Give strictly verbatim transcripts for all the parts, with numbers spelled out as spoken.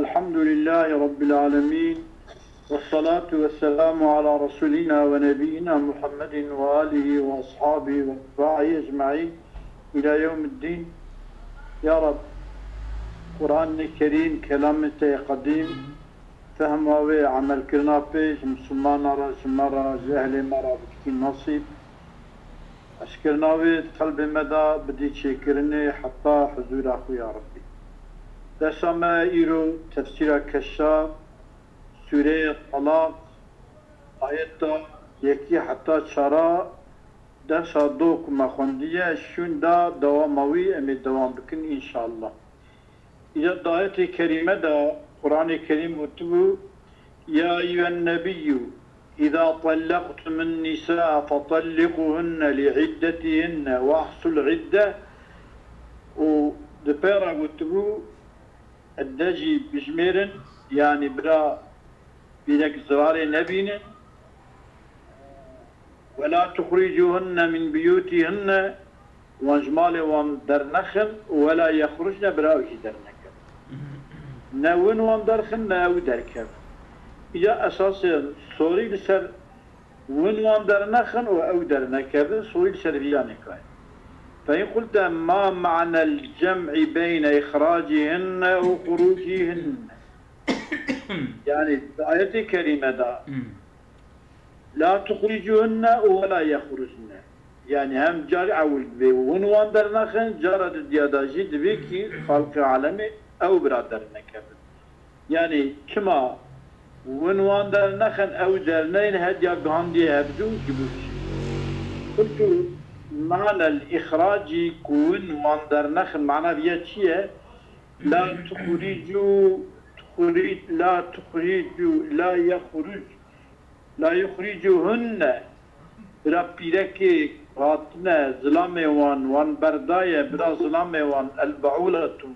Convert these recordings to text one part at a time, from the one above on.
الحمد لله رب العالمين، والصلاة والسلام على رسولنا ونبينا محمد وآله وأصحابه وأتباعه أجمعين إلى يوم الدين. يا رب، Quran-ê Kerîm, kelamê te yê qedîm, fehma wê, emelkirina pê ji misilmana re, ji me re, ji ehlê me re bikî nasîb. Eşkirina wê di qelbê me de bidî çêkirinê heta huzûra xwe, ya Rebbî. Dersa me îro tefsîra Keşşaf, sûreyê Talaq, ayeta yekî heta çara, dersa do ku me xwendiye, şûn da dewama wî em ê dewam bikin, înşallah. Îca di ayetê kerîme de Quranê Kerîm gotibû, "Ya eyyuhen nebiyyu, îza tallaqtumun nîsaa fetalliquhunne li iddetihinne wahsul idde." Û di pê re gotibû, "Idde jî bijmêrin, yanî bira pîrek zirarê nebînin. Ve la tuxrîcuhunne min biyûtîhinne, wan ji malê wan dernexin, û ve la yexrucne, bira ew jî dernekevin." Ne win wan derxin, ne ew derkevin. Îca esasê sorî li ser win wan dernexin û ew dernekevin, sorî li ser vî yanê kayê. Fe in qulte ma ma'nel cem'i beyne ixracîhinne û xurûcîhinne. Yanî di ayetê kerîme de, "La tuxrîcuhunne û ve la yexrucne." Yanî hem car ewil dibê hûn wan dernexin, cara didiya de jî dibê kî xalqê alemê ew bira dernekevin. Yanî çima hûn wan dernexin, ew derneyên, hediya gihandiye hevdû ji bo çi? Qultu manel îxracî, ku hûn wan dernexin, mana viya çi ye? La tuxrîcû, tuxrî-, la tuxrîcû, la yexrûc, la yuxrîcûhunne. Bira pîrekê hatine zilamê wan, wan berdaye, bira zilamê wan, el-beûletu,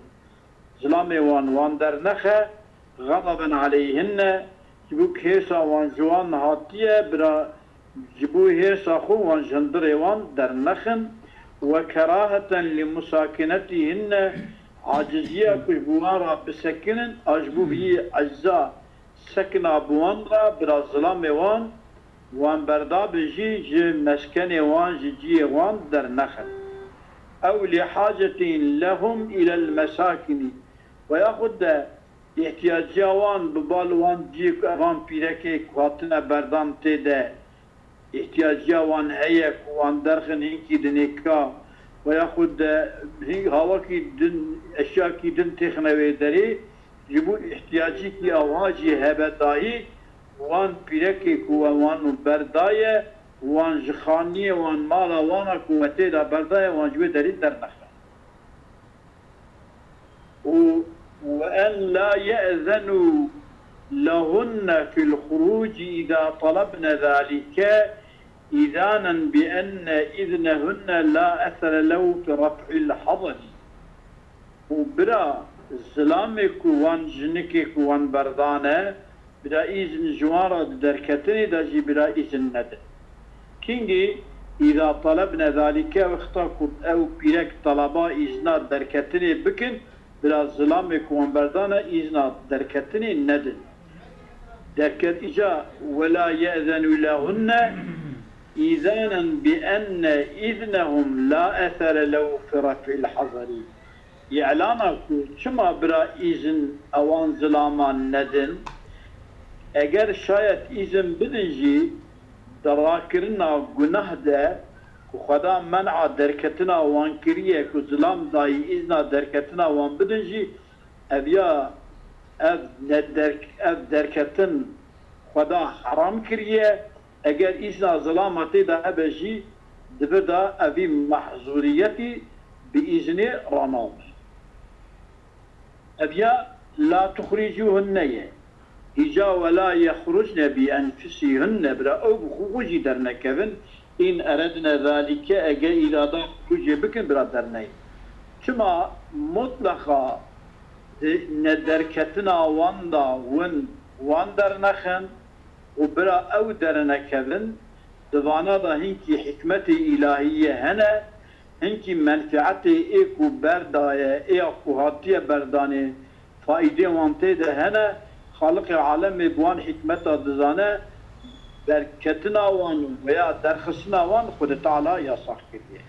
zilamê wan, wan dernexe, xedaben aleyhinne, ji bo ku hêrsa wan ji wan hatiye, bira ji bo hêrsa xwe wan ji hundirê wan dernexin, we keraheten li musakinetîhinne, aciziya ku ji bo wan re bisekinin, a ji bo vî ecza sekina bi wan re, bira zilamê wan, wan berda bin jî ji meskenê wan, ji cihê wan dernexin. Ew li hacetin lehum ilel mesakinî, we yaxud de îhtiyaciya wan bi bal wan cihê ku evan pîrekê ku hatine berdan tê de, îhtiyaciya wan heye ku wan derxin hinkî dinêka, we yaxud de hî-, hawakî din, eşyakî din têxine wê derê, ji bo îhtiyacîkî ewha jî hebe dayî, wan pîrekê ku we wan berdaye, wan ji xaniyê wan, mala wana ku we tê de berdaye, wan ji wê derî dernexin. û, "Ve en la ye'zenu lehunne fil xuruci iza talabne zalike izanen bi enne iznehunne la esere lehu fi raf'il hazari." Û bira zilamê ku wan jinikê ku wan berdane, bira îzin ji wan re di derketinê de jî bira îzin nedin. Kingî, îza talebne zalike, wexta ku ew pîrek talaba îzna derketinê bikin, bira zilamê ku wan berdane îzna derketinê nedin. Derket îca, "Wela ye'zenu lehunne îzanen bi enne iznehum la esere lehu fi raf'il hazari." Îlana ku çima bira îzin ewan zilaman nedin, eger şayet îzin bidin jî, di rakirina gunah de ku Xweda men'a derketina wan kiriye, ku zilam dayî îzna derketina wan bidin jî, ev ya, ev ne derk-, ev derketin Xweda heram kiriye, eger îzna zilama tê de hebe jî, di vir de evî mehzûriyetî bi îzinê raname. Ev ya la tuxrîcûhunne ye. Îca wela yexrucne bi enfusîhunne, bira ew bi xwe xwe jî dernekevin, in eredne zalike, ege îrada xwe jê bikin, bira derneyin. Çima mutleqa di nederketina wan da win wan dernexin û bira ew dernekevin, di vana da hinkî hikmetê îlahî ye hene, hinkî menfietê ê ku berdaye, ê ya ku hatiye berdanê, faîdê wan tê de hene, Xaliqê alemê bi wan hikmeta dizane, derketina wan û veya derxistina wan Xwedê Teala yasax kiriye.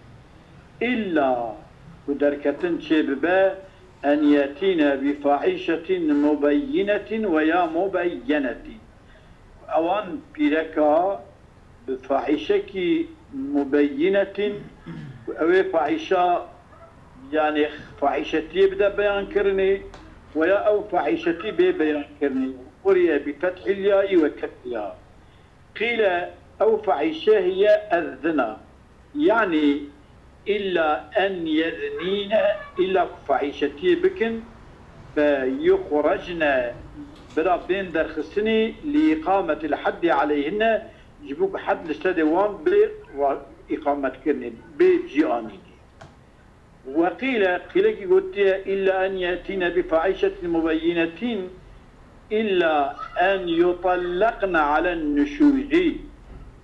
Îlla ku derketin çêbibe, en yetîne bi fahîşetin mubeyyinetin veya mubeyyenetin. Ewan pîreka bi fahîşekî mubeyyinetin, ku ew ê fahîşa, yanî fahîşetiyê bide beyankirinê, veya ew fahîşetî bê beyankirinê. Quriye bi fethil yayî ve kesriha. Qîle ew fahîşe hiye ez-zina. Yanî îlla en yeznîne, îlla ku fahîşetiyê bikin, fe yuxrecne, bira bên derxistinê, li îqametil heddi aleyhinne, ji bo ku hed li sedê wan bê ra-, îqametkirinê, bê cî anînê. Weqîle, qîlekî gotiye, îlla en yetîne bi fahîşetin mubeyyinetin, îlla en yutelleqne alen nuşûzî,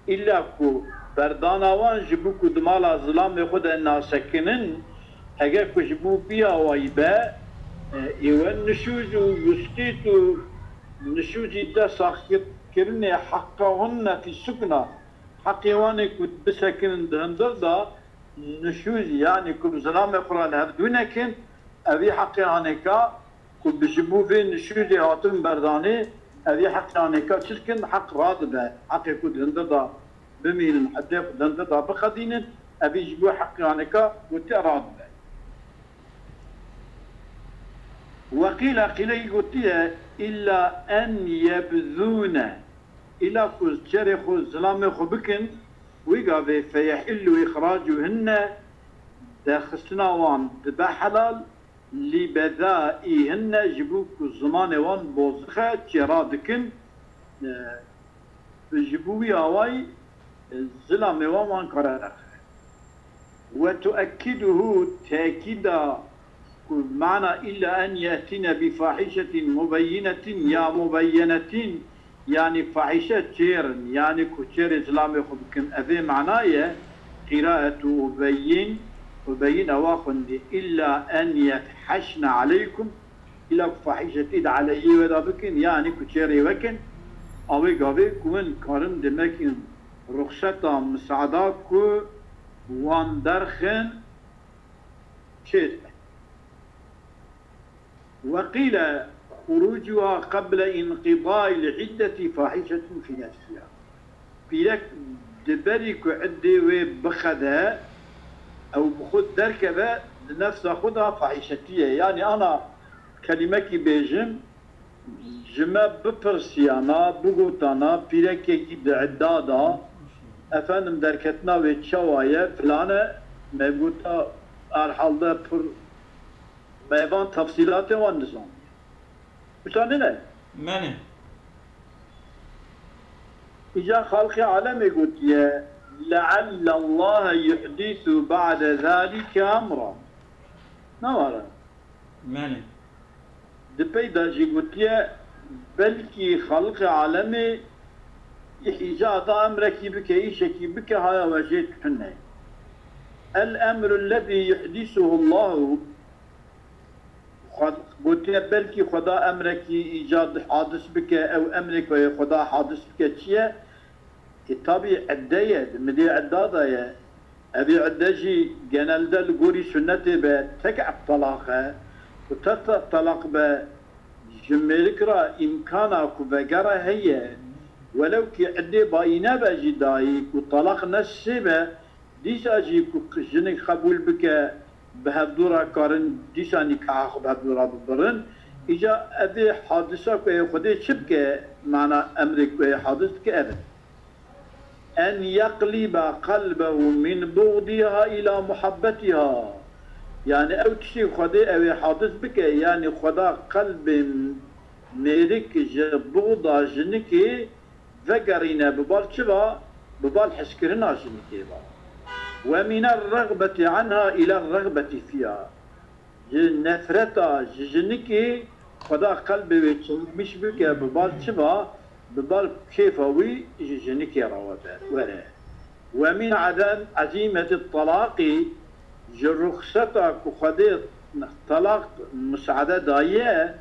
îlla ku berdana wan ji bo ku di mala zilamê xwe de nasekinin, heger ku ji bo vî awayî be, e, îwen nuşûz û yuskît û nuşûzî de saxitkirinê heqqa hunne fî sukna, heqê wan ê ku bisekinin di hundir de, nuşûzî, yanî ku bi zilamê xwe re li hev dû nekin, evî heqê anêka ku bi ji bo vê nuşûzê hatin berdanê, evî heqê anêka çi dikin, heq radibe. Heqê ku di hundir de bimînin, heqê ku di hundir de bixedînin, evî ji bo heqê anêka gotiye radibe. Weqîla qîlekî gotiye, îlla en yebzûne, îla ku çerê xwe zilamê xwe bikin, wî gavê feyehillu îxracûhinne, derxistina wan dibe helal, lî bedâîhinne, ji bo ku zimanê wan bozixe çêra dikin, e, ji bo wî awayî, e, zilamê wan wan kare derxe. Ve tuekkiduhu, tekîda ku mana îlla en yetîne bi fahîşetin mubeyyinetin ya mubeyyenetin, yanî fahîşe çêrin, yanî ku çêrê zilamê xwe bikin. Evê mana ye, qîraetu Ubeyyin, Ubeyyin ewa xwendî, îlla en yefheşne aleykum, îlla ku fahîşetî di aleyhî we de bikin, yanî ku çêrê we kin, awê gavê ku hûn karin demek in ruxseta, misaada ku wan derxin çêdibe. Weqîle xurucuha qeble inqidayil iddeti fahîşetun fî nefsiha. Pîrek di berî ku iddê wê bixede, ew bi xwe derkeve, di nefsa xwe de fahîşetî ye. Yanî ana kelimekî bêjim, ji me bipirsiyana, bigotana, pîrekekî di idda de, efendim, derketina wê çawa ye, filan e, me gota, herhalde pir, me van tefsîlatê wan dizaniye. Wisa nine? Mene. Îca xalqê alemê gotiye, "Leallallahe yuhdîsu ba'de zalike emra." Ne were? Mene. Di pey de jî gotiye, belkî xaliqê alemê îcada emrekî bike, îşekî bike, haya we jê tune. El emru lezî yuhdisuhu Allahu, Xwe-, gotiye, belkî Xweda emrekî îcad hadis bike, ew emrê ku yê Xweda hadis bike çi ye? E, tabî idde ye, di midê idda de ye. Evî idde jî genelde li gorî sunnetê be tek telaq e. Û tek telaq be, ji mêrik re îmkana ku vegere heye. Welew kî iddê bayîne be jî dayî ku telaq ne sê be, dîsa jî ku jinik qebûl bike, bi hevdû re karin dîsa nîkaha xwe bi hevdû re bibirin. Îca evê hadisa ku ê Xwedê çi bike, mana emrê ku ê hadis dike ev e. En yeqlîbe qelbehu min buxdiha îla muhabbetiha. Yanî ew tiştê Xwedê ew ê hadis bike, yanî Xweda qelbê mêrik ji buxda jinikê vegerîne bi bal çi va? Bi bal hezkirina jinikê va. Ve mîne rexbetî anha île rexbetî fîha. Ji nefreta ji jinikê Xweda qelbê wê çewmiş bike bi bal çi va? Bi bal kêfa wî ji jinikê re were. Ve mîn ezîmeti telaqî, ji ruxseta ku Xwedê telaq misaade daye,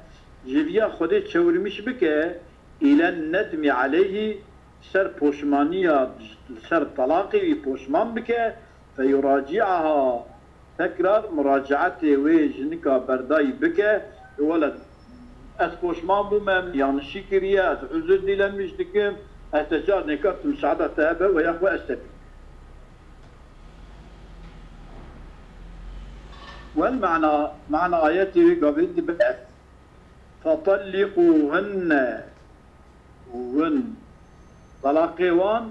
ji viya Xwedê çewirmîş bike, îlen nedmî aleyhî, ser poşmaniya, li ser telaqê wî poşman bike, feyuraci'aha, tekrar muracaetê wê jinika berdayî bike, wele ez poşman bûme, min yanlişî kiriye, ez uzur dilemiş dikim, ez te carinêka tu misaada te hebe we ya xwe ez te bînim. Wel mana, mana ayetê wê gavê dibe ev. Fetalliquhunne, hûn, telaqê wan,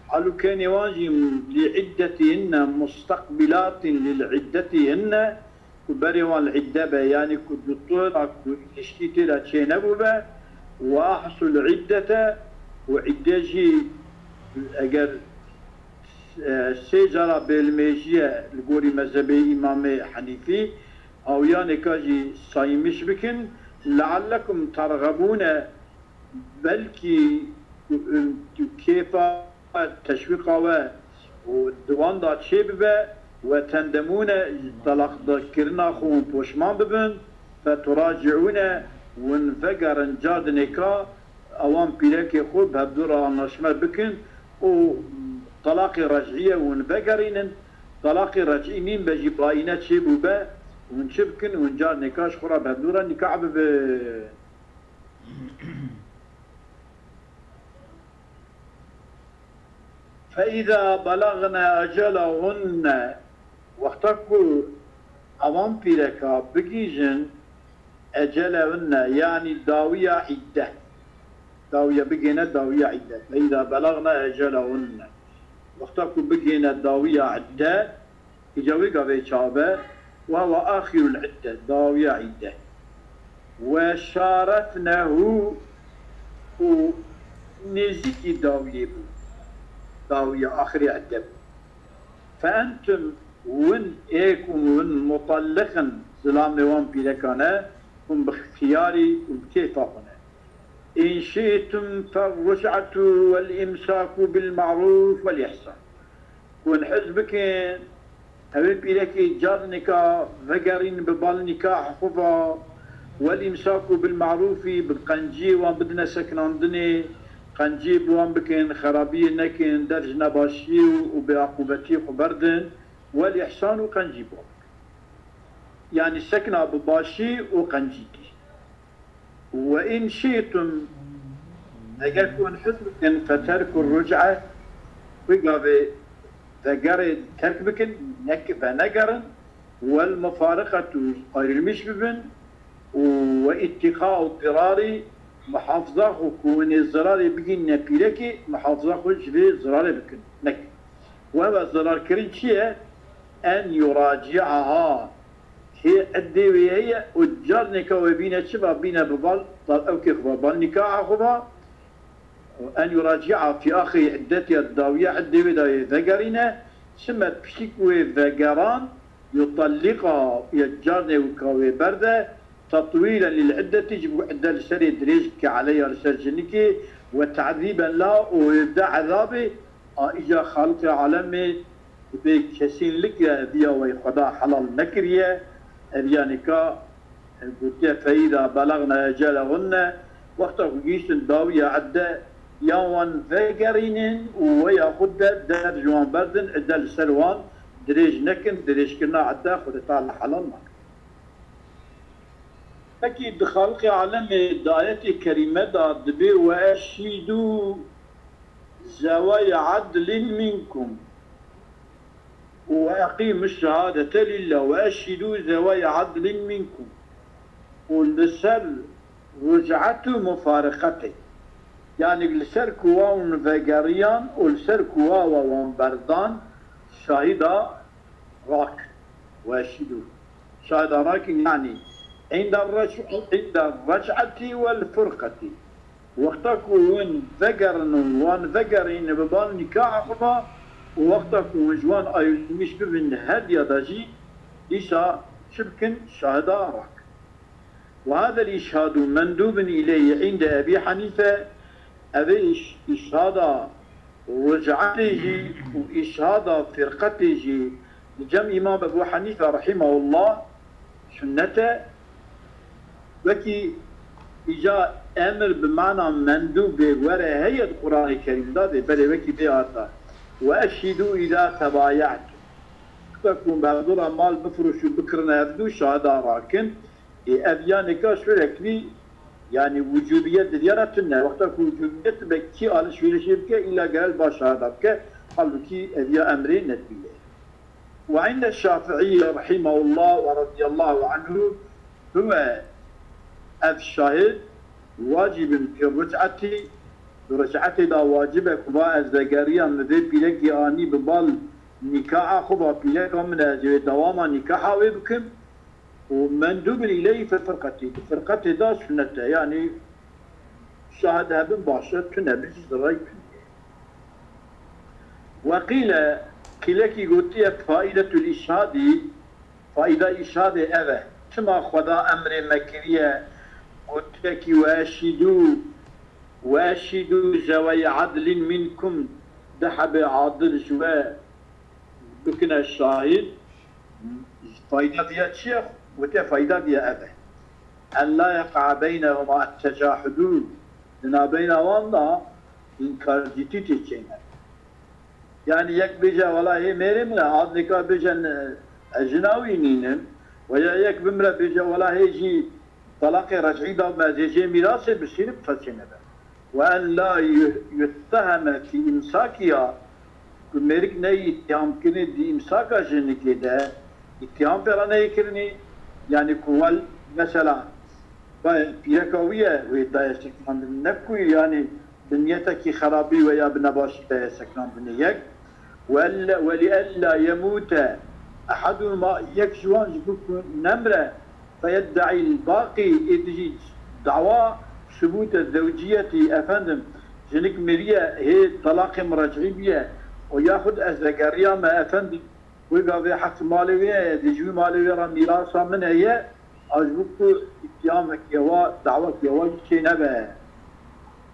halûkenê wan jî, li iddetihinne, mustaqbilatin lil iddetihinne, ku berê wan li idde be, yanî ku dutora ku ilişkî tê de çênebûbe, ve ahsul iddete, û idde jî eger e, sê cara bêlimêjiye li gorî mezhebê Îmamê Henîfî, awiyanêka jî saymiş bikin, leallekum terxebûne, belkî, e, kêfa we, teşwîqa we û di wan de çêbibe, we tendemûne, ji telaqdakirina xwe hûn poşman bibin, feturaciûne, hûn vegerin cardinêka, ewan pîrekê xwe bi hevdû re anlaşme bikin û telaqê rec'î ye hûn vegerînin. Telaqê rec'î nîn be jî, baîne çêbûbe, hûn çi bikin? Hûn carinêka ji xwe re bi hevdû re nîkah bibin. فإذا بلغن أجلهن، wexta ku ewan pîreka bigihîjin ecelehunne, yanî dawiya îdde, dawiya bigihîne dawiya îdde. فإذا بلغن أجلهن. Wexta ku bigihîne dawiya îdde, Îca wê gavê çabe, wa wa axirul idde, dawiya îdde. Ve şaretnehu, û nêzîkî dawiyê bû. Dawiya axirê idde bû. Fe entum, win êk û win mutalliqin, zilamê wan pîrekane, hûn bi xiyarî û bi kêfa xwe ne. In şi'tum ferruc'atu vel imsaku bil ma'ruf vel ihsan. Ku hûn hez bikin, ew ê pîrekê carinêka vegerîn bi bal nîkah xwe ve, wel îmsaku bil ma'rûfî, bi qenciyê wan bidine sekinandinê, qenciyê bi wan bikin, xerabiyê nekin, dev ji nebaşiyê û, û bêaqûbetiyê xwe berdin, wel îhsan û qencî bi wan bikin. Yanî sekina bi başî û qencîkî. Ve in şi'tum, eger ku hûn hez bikin, feterkur ruc'e, wî gavê vegerê terk bikin, nek-, venegerin, wel mufariqetu, ayrılmış bibin, û ve ittiqa'u dirari, muhafiza xwe ku hûn ê zirarê bigînine pîrekê, muhafiza xwe ji vê zirarê bikin. Nek-, Ve ve zirarkirin çi ye? En yuraci'aha. Hê eddê wê heye û carnêka wê bîne çi va bîne bi bal, bal ew kê xwe va, bal nîkaha xwe va. En yuraci'a fi axirî iddetiha, dawiya eddê wê de yê vegerîne, çime piştî ku wê vegeran, yutalliqa, ya carnê wika wê berde, tatwîlen lil iddeti, ji bo idde li serê dirêj bike, aleyha, li ser jinikê, ve ta'zîben la, û wê bide ezabê, a îca Xaliqê alemê dibê kesinlikle viya wey Xweda helal nekiriye, ev yanî ka gotiye, fe îza belagna ecelehunne, wexta ku gihîştin dawiya edde, ya wan vegerînin û weya xwe de dev ji wan berdin, edde li ser wan dirêj nekin, dirêjkirina edde Xwedê Teala helal nakin. Pekî di Xaliqê alemê di ayetê kerîme de dibê, "Ve eşhîdû zeway adlin minkum." Û "Ve eqîmu şehadete lillah ve eşhidû zeway adlin minkum." Û li ser ruc'et û mufariqetê, yanî li ser ku wa hûn vegeriyan û li ser ku wa we wan berdan, şahida rak, ve eşhidû. Şahida rakin, yanî, inda reç-, inda rec'etî vel furqetî. Wexta ku hûn vegerin û wan vegerîn bi bal nîkaha xwe ve û wexta ku hûn ji wan ayrılmış bibin, li her diya de jî dîsa çi bikin? Şahida rak. Ve hadel îşhadu mendûbin îleyhi inde Ebî Henîfe, ev ê îş-, îşhada ruc'etê jî û îşhada firqetê jî li cem Îmam Ebû Henîfe rahimahullah sunnet e. Wekî Îca emir bi mana mendûbê were heye di Quranê Kerîm de, dê belê wekî vê hata. Ve eşhidû îza tebaye'tum. Wekî ku mevdûra mal bifroş û bikirin ev du şahida rakin. Ê, ev yanê ka sürekli, yani wicûbiyet di diya re tune. Wexta ku wicûbiyet be kî alişverişê bike, îla gerel ba şahida bike. Halbukî ev ya emrê nedbî ye. Ve inde Şafi'î rahimahullah ve radiyallahu anhu huve, ev şahid, wacibin fi ric'etî, di ric'etê de wacib e ku va ez vegeriya min vê pîrekî anî bi bal nîkaha xwe, va pîreka min e, ez ê dewama nîkaha wê bikim. Û mendûbin îleyhî fi firqetî, di firqetê de sunnet e, yanî şahid hebin baş e, tune bin jî di rey tune ye. Weqîle, qîlekî gotiye, faidetul îşhadî, faîda îşhadê ev e. Çima Xweda emrê me kiriye, gotiye kî, "Ve eşhidû, ve eşhidû zewey adlin minkum", du hebê adil ji we bikine şahid. Fayda diye çi ye? Gotiye fayda diye ev e. En la yeqa beynehuma ettecahudûn. Di nabeyna wan de înkarcîtî tê çêne. Yani yek bêje, "Wela hê mêrê min e", adlêka bêje, "Ne, ez jina wî nînim." Veya yek bimre bêje, "Wela hê jî talaqê rec'î da me, ez ê jê mîrasê bisînim", qisa çênebe. Ve en la yu-, yutteheme fî îmsakiha, ku mêrik neyê îttihamkirinê di îmsaka jinikê de, îttiham pê re neyê kirinî, yani ku wel, mesela, pîreka wî ye, wê daye sekinandin, ne ku yani bi niyetekî xerabî veya bi nebaşî daye sekinandinê yek. Welle-, welîella yemûte ehedûhuma, yek ji wan ji bo ku nemre, feyedde'îl baqî, ê dijî dawa subûte zewciyetî, efendim, jinik miriye, hê talaqê min rec'î biye, û yaxud ez vegeriyame, efendim, wê gavê heq malê wê heye, di ji wî malê wê re mîrasa min heye, a ji bo ku îttihamekî hewa, dawekî hewa jî çê nebe.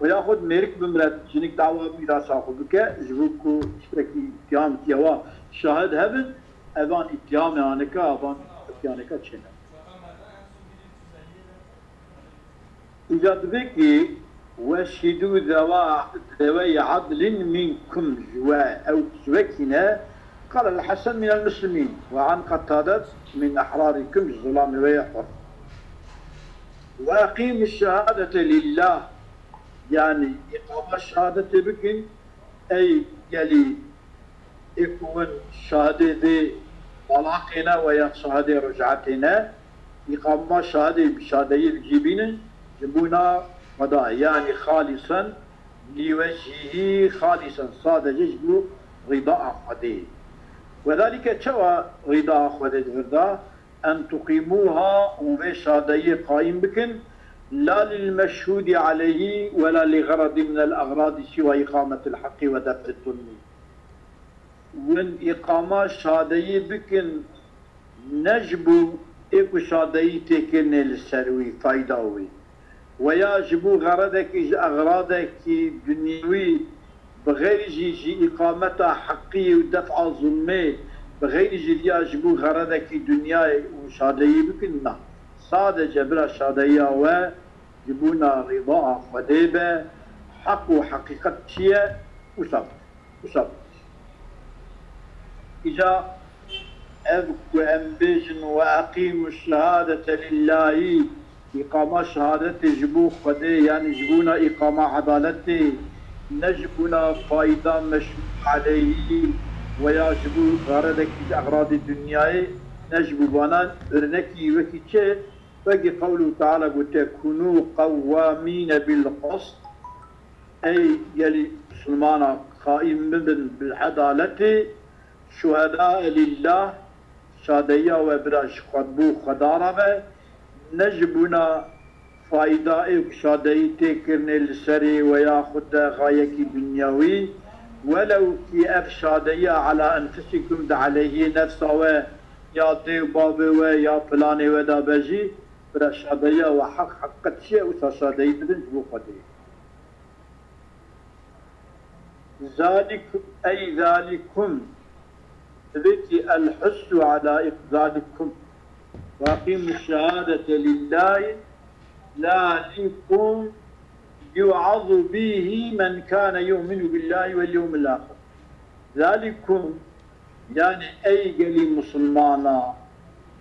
Û yaxud mêrik bimre, jinik dawa mîrasa xwe bike, ji bo ku tiştekî îttihamekî hewa şahid hebin, evan îttihamê aneka, evan îttihameka çê nebe. Îca dibê ki, "Weşhidû zewa-, zewey adlin minkum", ji we, ew ji we kî ne, qal el-Hesen min el-Muslimîn ve an Qetadet min ehrarikum, ji zilamê we yê hur. "Ve eqîmû şehadete lillah", yani îqama şehadetê bikin, ey gelî ê ku hûn şahidê vê talaqê ne veya şahidê ric'etê ne, îqama şahidê şadeyî bicîbînin ji bona Xweda, yanî xalîsen lî wecihî, xalîsen sadece ji bo rîdaa Xwedê. Wedalîke çawa rîdaa Xwedê di vir de? En tuqîmûha, hûn vê şadeyiyê qayîm bikin, la lil meşhûdî aleyhî wela li xeredî min el exradî siwa îqametil heqî ve def'it zulmî. Win îqama şadeyî bikin, ne ji bo ê ku şadeyî tê kirinê li ser wî, fayda wî, weya ji bo xeredekî ji exradekî dinyewî, bi xeyrî jî ji îqameta heqî û def'a zulmê, bi xeyrî jî diya ji bo xeredekî dinyayê û şadeyî bikin, na. Sadece bira şadeyiya we ji bona rîdaa Xwedê be, heq û heqîqet çi ye, wisa bike. Wisa bike. Îca ev ku em bêjin, "Ve eqîmû şehadete lillahî", îqama şehadetê ji bo Xwedê, yanî ji bona îqama edaletê, ne ji bona fayda meşhûd aleyhî veya ji bo xeredekî ji exradê dinyayê, ne ji bo vanan, örnekî wekî çi? Wekî qewlû Teala gote, "Kunû qewwamîne bil qist", ey gelî misilmana, qaîm bibin bil edaletê, şuhedâe lillah, şadeyiya we bira ji xwe bo Xweda re be, ne ji bona fayda ê ku şadeyî tê kirinê li serê we ya xwe de xayekî dinyawî, welew kî ev şadeyiya ela enfusikum, di aleyhiyê nefsa we ya dê û bavê we ya planê we de be jî, bira şadeyiya we heq, heqîqet çi ye, wisa şadeyî bidin ji bo Xwedê. Zalikum, ey zalikum. Divê ki el-hussu ala zalikum. Ve eqîmû şehadete lillahî. ذلكم يوعظ به من كان يؤمن بالله واليوم الآخر. ذلكم، yani ey gelî musulmana,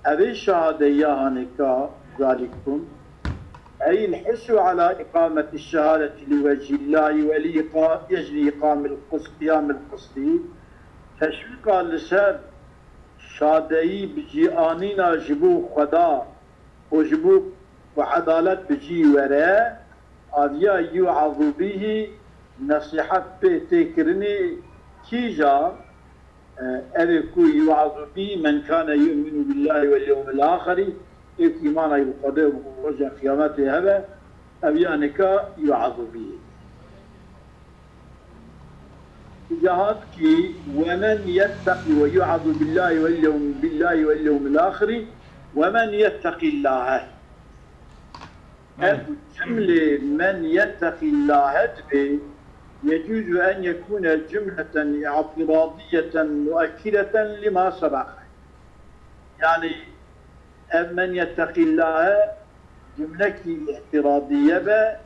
evê şehadeya haneka, ذلكم، أي الحرص على إقامة الشهادة لوجه الله ولأجل إقام القسط، قيام القسط، teşwîqa li ser şadeyî bi cî anîna ji bo Xweda û ji bo ku edalet bi cî were, aviya yu'azu bihî, nesîhet pê tê kirinê. Kîja? E, ev ê ku yu'azu bihî men kane yu'minu billahi vel yewmil axirî, ê ku îmana bi Xwedê û roja qiyametê hebe, ev ya nika yu'azu bihî. Îca hat kî, "Ve men yetteqî", ve yu'azu billahi vel yewm, billahi vel yewmil axirî, "Ve men yetteqîllâhe." Ev Evet. cümlê "men yetteqîllâhe" dibe, "yecûzu en yekûne cümleten i'tiradiyeten muekkideten lima sebaq." Yani, ev "men yetteqîllâhe" cümlekî îtiradîye be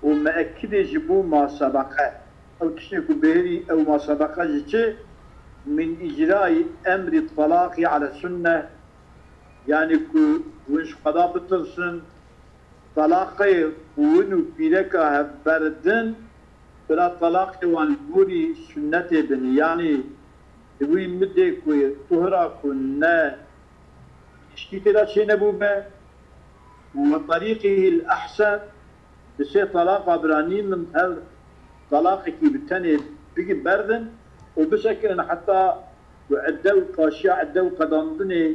û meekkidê ji bo ma sebaqe. Ew tiştê ku bêrî ew ma sebaqe ji çi? Min îcrayî emrî talaqî ala sunne, yani ku hûn ji Xweda bitirsin, talaqê hûn û pîreka hevberdin bila talaqê wan li gorî sunnetê bin. Yani di wî midê ku tuhra ku ne tiştî tê de çênebûbe, û ve terîqihîl ehsen, bi sê talaqa biranî min her talaqekî bi tenê bigi berdin û bisekirin heta ku idde û paşiya idde û qedandinê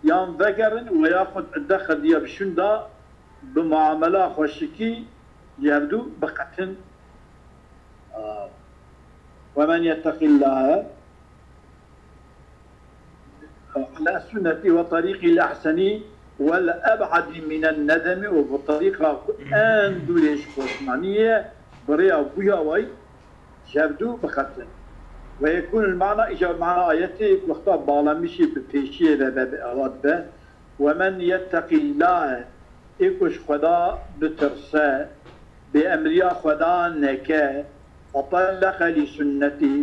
yan vegerin û yaxud idde xediya bi şûn da bi muamela xweşikî ji hevdû biqetin. Aa, "Ve men yetteqîllâhe ala sunnetî ve terîqîl ehsenî vel eb'edî minen nedemî", û bi terîqa ku en dûrê ji poşmaniyê ye, bi rêya bûyawayî ji hevdû biqetin. "Ve yekûnul mana", îcar mana ayetê wexta bağlamışî bi pêşiyê ve be, bi ewa dibe. "Ve men yetteqîllâhe", ê ku ji Xweda bitirse, bêemriya Xweda neke, "fetalleqe lî sunnetî",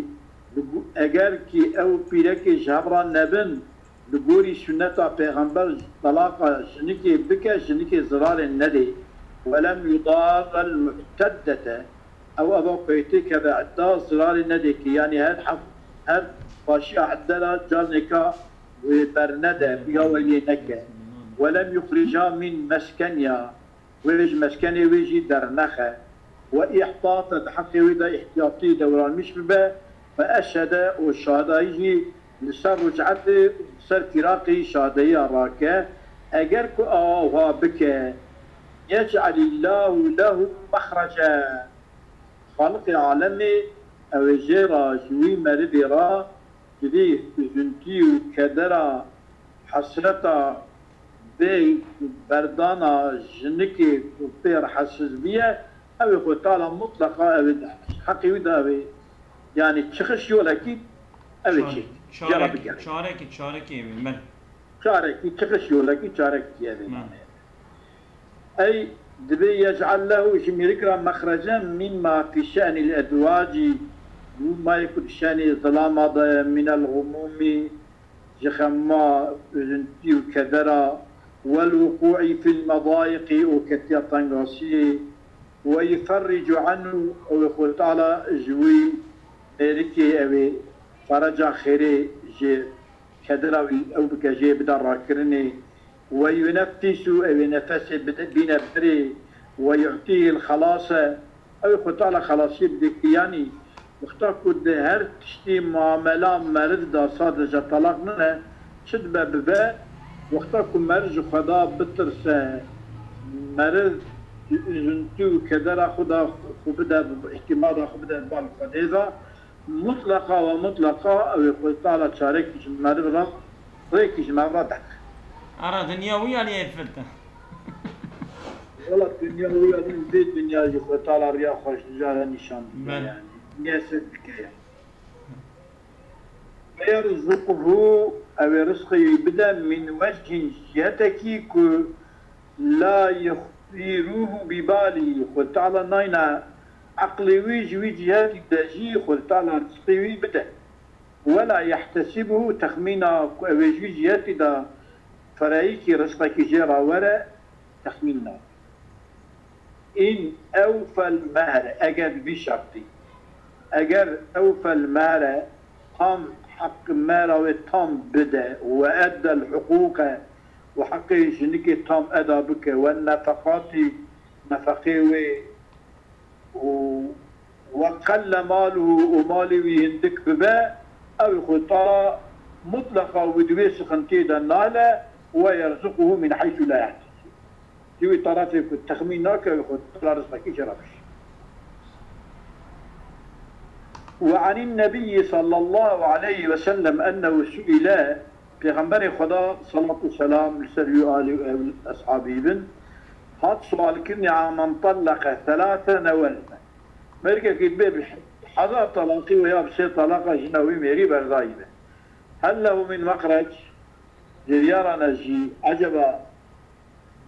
li go-, eger kî ew pîrekê ji hev re nebin, li gorî sunneta Pêxember talaqa jinikê bike, jinikê zirarê nedê. "Welem yudarrel mu'teddete", ew eva ku yê têkeve edda zirarê nedê ki, yanî her hef-, her paşiya edde re carnêka wê bernede, bûya wê lê neke. "Welem yuxrija min meskeniha", wê ji meskenê wê jî dernexe. "Ve îhtate", di heqê wê de îhtiyatî dewranmîş bibe. "Ve eşhede", û şahidayî jî li ser ruc'etê û li ser fîraqê şahideyiya rake, eger ku awa wiha bike, "yec'elîllâhu lehu mexrece", Xaliqê alemê ew ê jê re, ji wî merivê re, ji vî huzintî û kedera, hesreta vê berdana jinikê ku pê re hesiz bûye, ew ê Xwedê Teala mutleqa ew ê heqê wî de ew ê, yanî çixiş yolekî ew ê çêkî. Jê re bigere. Çarekî, çarekî ew ê, me. Çarekî, çixiş yolekî çarekî ev ê. Me. Ey, dibê yec'el lehu, ji mêrik re, mexrecen mîmma fî şe'nîl edwacî, mayê ku di şe'nê zilama de ye, mînel xumûmî, ji xema, uzintî û kedera, wel wuqû'î fîl medayîqî, û ketiya tengasiyê, we yuferricu anhu, ew ê Xwedê Teala ji wî mêrikê ew ê fereca xêrê ji kedera wî ew bike, jê bide rakirinê. Ve yuneffisu, ew ê nefesê bide, bîne berê. Ve yu'tîhil xelase, ew ê Xwedê Teala xelasiyê bide ki, yanî wexta ku di her tiştî muamela meriv de sadece talaq nine, çi dibe bibe, wexta ku meriv ji Xweda bitirse, meriv ji üzüntü û kedera xwe de xwe bide, îtimada xwe bide bal Xwedê de, Mutleqa ve mutleqa ew ê Xwedê Teala çarekî ji meriv re, rêkî ji meriv re derxe. Ara dinya wî alî êfilta. Wela dinya wî alî vê dinya jî Xwedê Teala riya xwe ji dijare nîşan dide. Bele. Yani. Dinya ser dike ya. Ve yerzuqhu, ew ê rizqê wî bide, min vechin, cihetekî ku la yux- يستثيره بباله، Xwedê Teala nayne eqlê wî ji wî cihetî de jî Xwedê Teala rizqê wî bide. ولا يحتسبه، texmîna ku ew ê ji wî cihetî de fereyîkî rizqekî jê re were, texmîn nake. إن أوفى المهر، eger bi vî şertî, eger أوفى المهر، tam heq mehra wê tam bide, وأدى الحقوق، û heqê jinikê tam eda bike, والنفقات، nefeqê wê, û وقل ماله، û malê wî hindik bibe, ew Xwedê Teala mutleqa wî di wê sixintiyê de nale, ويرزقه من حيث لا يحتسب. Ji wî terefê ku texmîn nake, ew Xwedê Teala rizqekî jê re bişîne. وعن النبي صلى الله عليه وسلم أنه سئل، Pêxemberê Xweda, salat û selam li ser wî, alî û ew eshabî bin, hat sualkirinê, عمن طلق ثلاثا أو ألفا. Mergekî dibe bi hezar talaqî we ya bi sê talaqa jina wî mêrî berdayî be. هل له من مخرج؟ Ji viyarana jî, eceba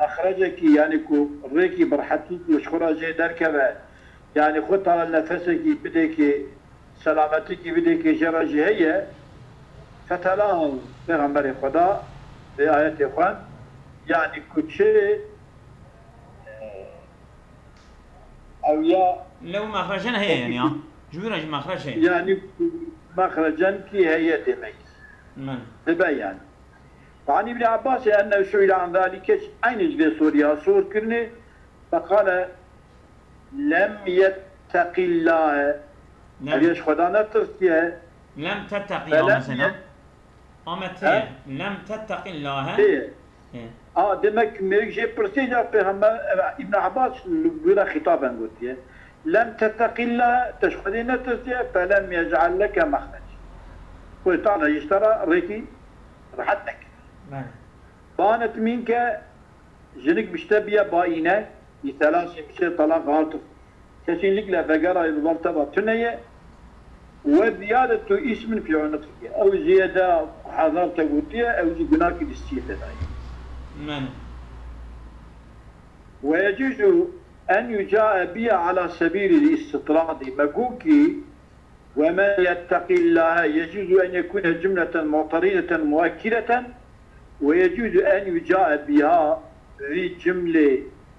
mexrecekî, yanî ku rêkî bi rehetî ji xwe re jê derkeve, yanî Xwedê Teala nefesekî bidêkê, selametikî bidêkê jê re jî heye. Fetela Pêxemberê Xweda vê ayetê xwend, yanî ku çi, e, ew ya Lew mexrecen heye yani ya. Ji wî re jî mexrec heye. Yanî ku mexrecen kî heye demek. Min. Dibe yani. وعن ابن عباس أنه سئل عن ذلك، eynî ji vê soriya sor kirinê, فقال: لم يتق الله. Lem. Ev ji Xweda netirsiye. Lem tetteqî Felem mesela. Ye- Ame tê. He? Lem tetteqî Llâhe. Tê. Tê. A, demek mêrik jê pirsî ya Pêxember, e, Îbn Abbas li wî re xîtaben gotiye. Lem tetteqî Llâhe, te ji Xwedê netirsiye, felem yec'al leke mexrec. Xwedê Teala ji te re rêkî rehet nekir. Bele. Banet minke, jinik bi ji te biye baîne, bi selasî, bi sê talaq, artık kesinlikle vegera bi ber te ve tune ye. Ve ziyadetu ismin fî unuqike. Ew ziyade hezar te gotiye, ew jî gunakî li stiyê te daye. Men. Ve yecuzu en yucae biha ala sebîlil istitradî. Me got kî, ومن يتق الله يجوز أن يكون جملة معترضة مؤكدة، ويجوز أن يجاء بها في جملة،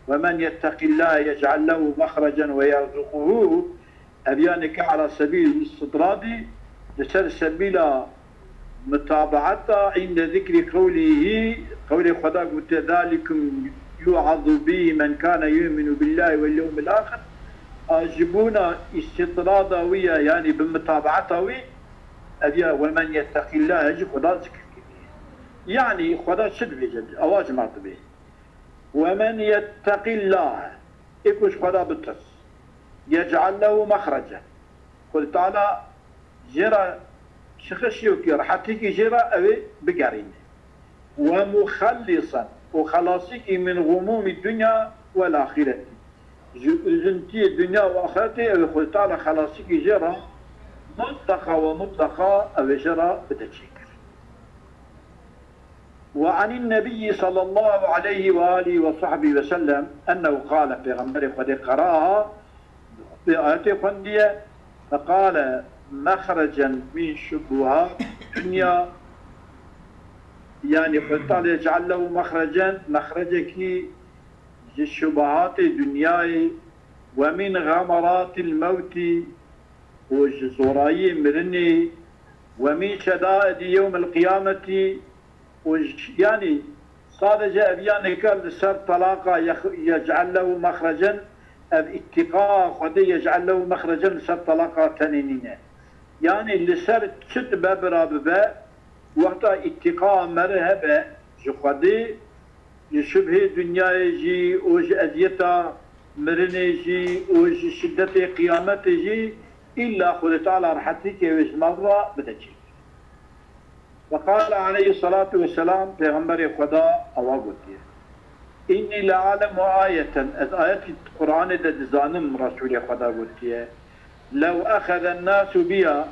ومن يتق الله يجعل له مخرجا ويرزقه، ev ya neke ala sebîl îstidradî, li ser sebîla mutabaeta, inde zikrî qewlîhî, qewlê Xweda gote, "Zalikum yu'azu bî men kane yu'minu billâhi vel yewmil ahir." A ji bona îstidrada wî ye, yanî bi mutabaeta wî, ev ya "Ve men yetteqîllâhe" jî Xweda zikir kiriye. Yanî Xweda çi dibêje? Ewa ji me dibê. "Ve men yetteqîllâhe", ê ku ji Xweda bitirs, "yec'al lehu mexrecen", Xwedê Teala jê re çixişiyokî, rehetîkî jê re ew ê bigerîne. "Ve muxellisan", û xelasîkî "min xumûmî dunya vel axîretî", ji uzintiyê dinya û axîretê ew ê Xwedê Teala xelasîkî jê re mutleqa ve mutleqa ew ê jê re bide çêkir. وعن النبي صلى الله عليه وآله وصحبه وسلم أنه قال، Pêxemberê Xwedê qeraha, bi ayetê xwendiye, فقال: "مخرجا من شبهات الدنيا". Yanî Xwedê Teala "yec'al lehu mexrecen", mexrecekî ji şubahatê dinyayê, "ve min xemeratil mewtî", û ji zorayiyê mirinê, "ve min şedaidi yewmil qiyametî", û ji, yanî sadece ev ya nika li ser talaqa yex-, "yec'al lehu mexrecen", ev îtîqa Xwedê "yec'al lehu mexrecen" li ser talaqa tenê nîne. Yanî li ser çi dibe bira bibe, wexta îtîqa meri hebe ji Xwedê, ji şubhê dinyayê jî û ji eziyeta mirinê jî û ji şidetê qiyametê jî, îlla Xwedê Teala rehetîkê wê ji me re bide çêkir. Ve qale aleyhissalatu vesselam, Pêxemberê Xweda ewa gotiye, "Înnî le'alemu ayeten", ez ayetî Qur'anê de dizanim, Resûlê Xweda gotiye, "Lew exezen nasu biha",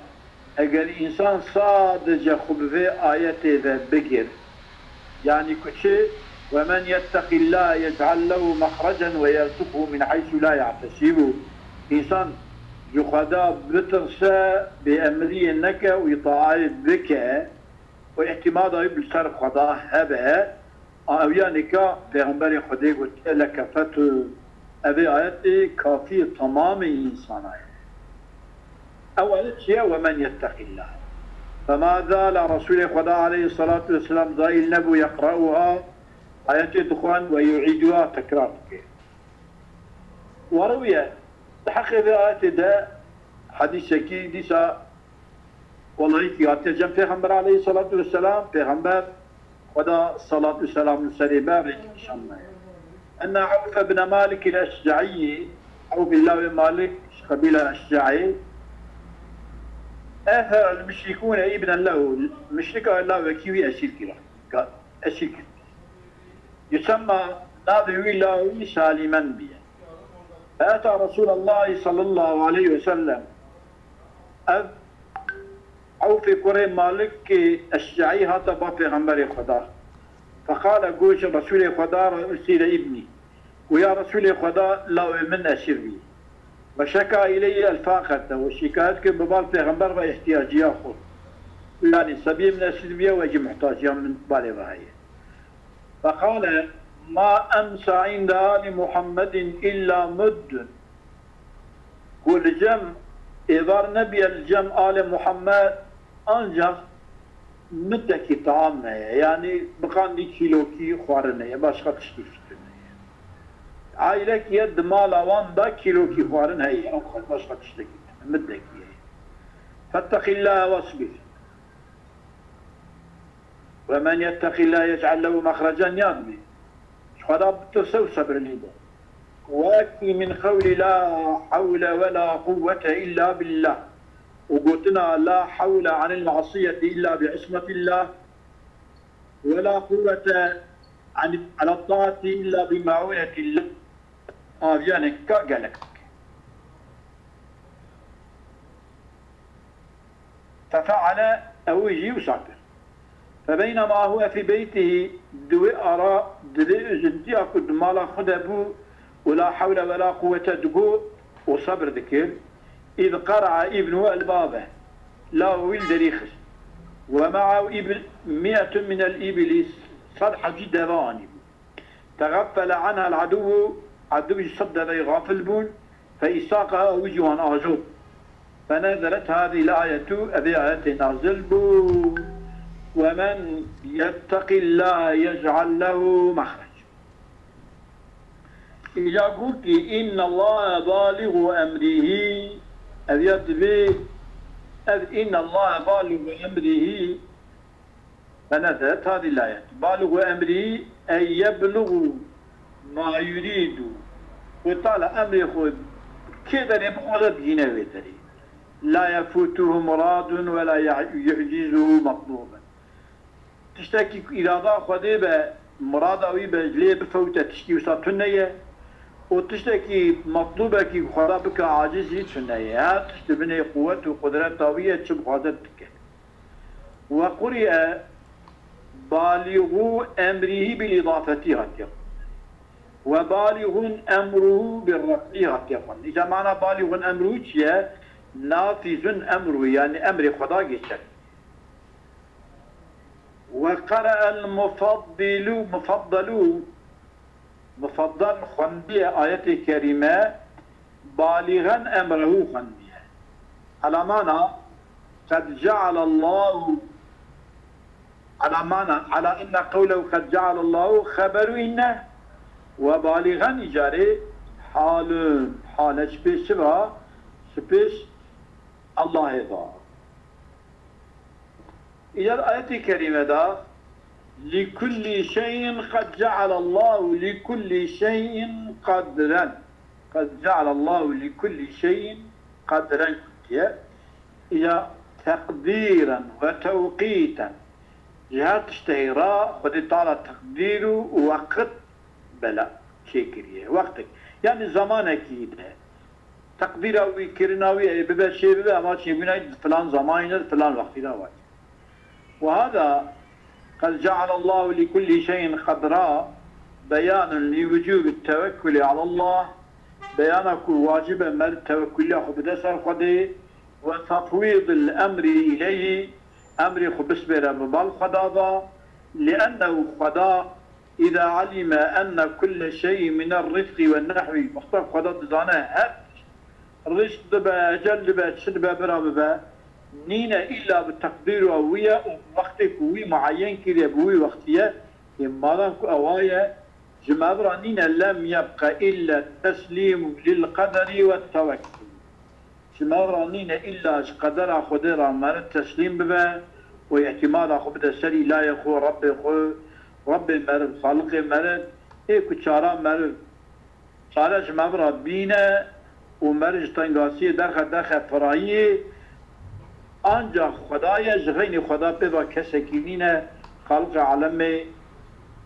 eger însan sadece xwe bi vê ayetê ve bigir, yanî ku çi, ومن يتق الله يجعل له مخرجا ويرزقه من حيث لا يحتسب. Însan ji Xweda bitirse, bêemriyê neke û îtaayê bike û îtimada wî bi ser Xweda hebe, a ew ya nîka Pêxemberê Xwedê gotiye, لكفته. Evê ayetê kafiyê temamê însana ye. Ew ayet çi ye? ومن يتق الله. فما زال Resûlê Xweda aleyhisselatu vesselam zayîl nebû يقرأها، ayetê dixwend, ويعيدها، tekrar dike. وروي، di heqê vê ayetê de hedîsekî dîsa welahîkî hatiye cem Pêxember aleyhisselatu vesselam, Pêxember Xweda salat û selam li serê be rêkî nîşan daye. أن عوف بن مالك الأشجعي، Ewf î lawê Malik ji qebîla Eşcaî, أثر المشركون ابنا له، muşrika lawekî wî esîr kira. Ka-, esîr kir. يسمى، navê wî lawî Salimen bîye. فأتى رسول الله صلى الله عليه وسلم. Ev Ewfê kurê Malikê Eşcaî hate ba Pêxemberê Xweda. فقال، got ji Resûlê Xweda re، أسر ابني. Û ya Resûlê Xweda, lawê min esîr bî. وشكا إلي الفاقة، û şikayet kir bi bal Pêxember ve îhtiyaciya xwe. Yanî sebiyê min esîr bîye û ecî muhtaciya min balê ve heye. فقال، ما أمسى عند آل محمد إلا مد. Ku li cem êvar nebiye li cem alê Muhammed ancak midekî taam heye. Yanî biqandî kîlokî xwarin heye, başqa tiştî fitin heye. Aîlekî ye di mala wan de kîlokî xwarin heye, ew xwe başqa tiştekî ne, midekî heye. فاتق الله واصبر. ومن يتق الله يجعل له مخرجا، yad bî. Ji Xweda bitirse û sebir lê be. وأكثر من قول لا حول ولا قوة إلا بالله. û gotina لا حول عن المعصية إلا بعصمة الله، ولا قوة عن، على الطاعة إلا بمعونة الله. Aviyanê ka gelek dike. ففعل، ew jî wisa kir. فبينما هو في بيته، di wê ara, di vê uzintiya ku di mala xwe de bû û لا حول ولا قوة digot û sebir dikir، إذ قرع ابنه الباب، lawê wî li derî xist. ومعه إب-، مئة من الإبل، sed hebî deve anîbû. تغفل عنها العدو، edû ji sed deveyê xafil bûn. فإساقها، ew jî wan ajot. فنزلت هذه الآية، evê ayetê nazil bû: ومن يتق الله يجعل له مخرجا. Îca got kî: إن الله بالغ أمره، ev ya divê, ev إن الله بالغ أمره، فنزلت هذه الآية. بالغ أمره، أي يبلغ ما يريد. Xwê Teala emrê xwe kê derê bixwaze digihîne wê derê. لا يفوته مراد ولا يع-، يعجزه مطلوب. Tiştekî ku îrada Xwedê be, murada wî be, lê bifewte, tiştî wisa tune ye. Û tiştekî metlûbekî ku Xweda bike aciz jî tune ye. Her tişt di binê quwet û qudreta wî ye, çi bixwaze dike. وقرئ بالغو أمره بالإضافة hatiye xwendin. وبالغ أمره بالرفع hatiye xwendin. Îca mana بالغ أمره çi ye? نافذ أمره, yanî emrê Xweda geçer. وقرأ المفضل، مفضل، مفضل xwendiye ayetê kerîme, بالغا أمره xwendiye. على معنى قد جعل الله، على معنى، على أن قوله قد جعل الله خبر إن، وبالغا îcarê حال، hale ji pêş çi va? Ji pêş Allahê va. Îcar ayetê kerîme de لكل شيء قد جعل الله لكل شيء قدرا. قد جعل الله لكل شيء قدرا gotiye. Îca تقديرا وتوقيتا. Ji her tiştehî re Xwedê Teala teqdîr û weqt bela çêkiriye. Wextek, yanî zamanekî de. Teqdîra wî, kirina wî ê bibe çê bibe, ama çêbûna wî di filan zamanî de, di filan wextî de waye. وهذا قد جعل الله لكل شيء قدرا، بيان لوجوب التوكل على الله، beyana ku wacib e meriv tewekkuliya xwe bide ser Xwedê, وتفويض الأمر إليه، emrê xwe bispêre bi bal Xweda ve, لأنه Xweda إذا علم أن كل شيء من الرزق والنحو، wexta Xweda dizane her rizq dibe, ecel dibe, çi dibe, bira bibe, nîne îlla bi teqdîra wî ye û wextê ku wî mueyen kiriye bi wî wextî ye, ê madem ku ewa ye, ji me re nîne لم يبق إلا التسليم للقدر والتوكل. Ji me re nîne îlla ji qedera Xwedê re meriv teslîm bibe û îtîmada xwe bide ser îlayê xwe, Rebbê xwe, Rebbê meriv, Xaliqê meriv, ê ku çara meriv, çare ji me re bîne û meriv ji tengasiyê derxe derxe firayî, ancax Xweda ye, ji xeynî Xweda pê ve kesekî nîne, Xaliqê alemê.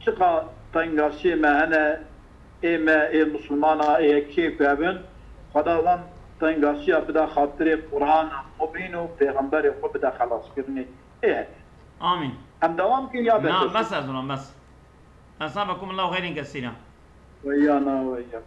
Çiqa tengasiyê me hene, ê me, ê misilmana, ê yekê ku hebin, Xweda wan tengasiya bide xatirê Qur'ana mubîn û pêxemberê xwe bide xelaskirinê. Ê hebe. Amîn. Em dewam bikin ya Na, bes? Bes ez ona, bes. Esabekum Allahu xeyrên kesîra. Weya na weya.